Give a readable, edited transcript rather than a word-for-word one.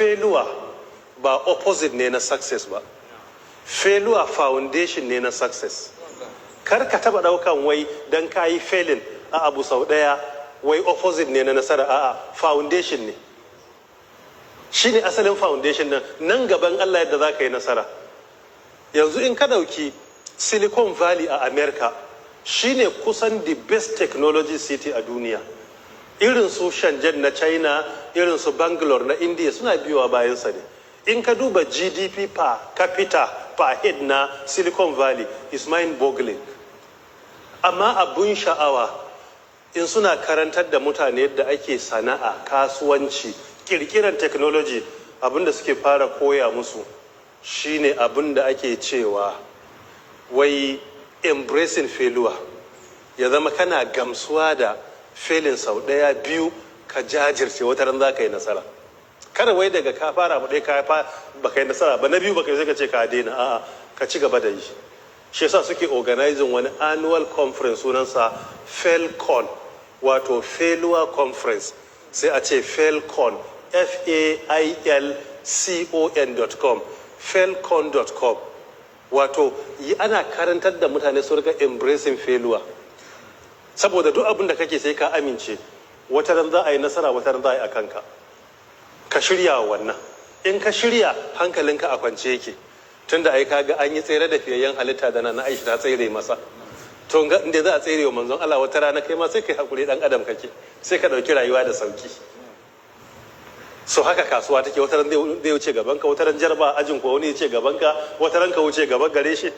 Failure ba opposite ne na success ba, failure foundation ne na success. Kar ka taba daukan wai dan ka yi failing a abu sau daya, wai opposite ne na nasara. A'a, foundation ne, shine asalin foundation nan. Nan gaban Allah yadda za ka yi nasara. Yanzu in ka dauki Silicon Valley a America, shine kusan the best technology city a duniya. Irin su Shenzhen na China, irin su Bangalore na India suna biyowa bayansa ne. In ka duba GDP per capita, per head na Silicon Valley is mind boggling. Amma abun sha'awa, in suna karantar da mutane yadda ake sana'a, kasuwanci, kirkiran technology, abinda suke fara koya musu shine abin da ake cewa wai embracing failure. Ya zama kana gamsuwa da failing sau ɗaya, biyu, ka jajirce, wata ran za ka yi nasara. Kada wai daga ka fara abu ɗaya ka ba ka yi nasara ba, na biyu ba ka yi, sai ka ce ka daina. A'a, ka ci gaba da yi. Shi yasa suke organizing wani annual conference, sunansa FailCon, wato failure conference. Sai a ce FailCon, failcon.com, failcon.com. Wato yi ana karantar da mutane su rika embracing failure, saboda duk abin da kake, sai ka amince wata ran za a yi nasara, wata ran za a yi a kanka. Ka shirya wa wannan. In ka shirya, hankalinka a kwance yake, tunda ai kaga an yi tsere da fiyayyen halitta da na Aisha ta tsere masa. To ga inda za a tsere wa manzon Allah, wata rana kai ma sai kai hakuri, dan adam kake, sai ka dauki rayuwa da sauki. So haka kasuwa take, wata ran zai wuce gaban ka, wata ran jarba ajin ko wani ya ce gaban ka, wata ran ka wuce gaban gare shi.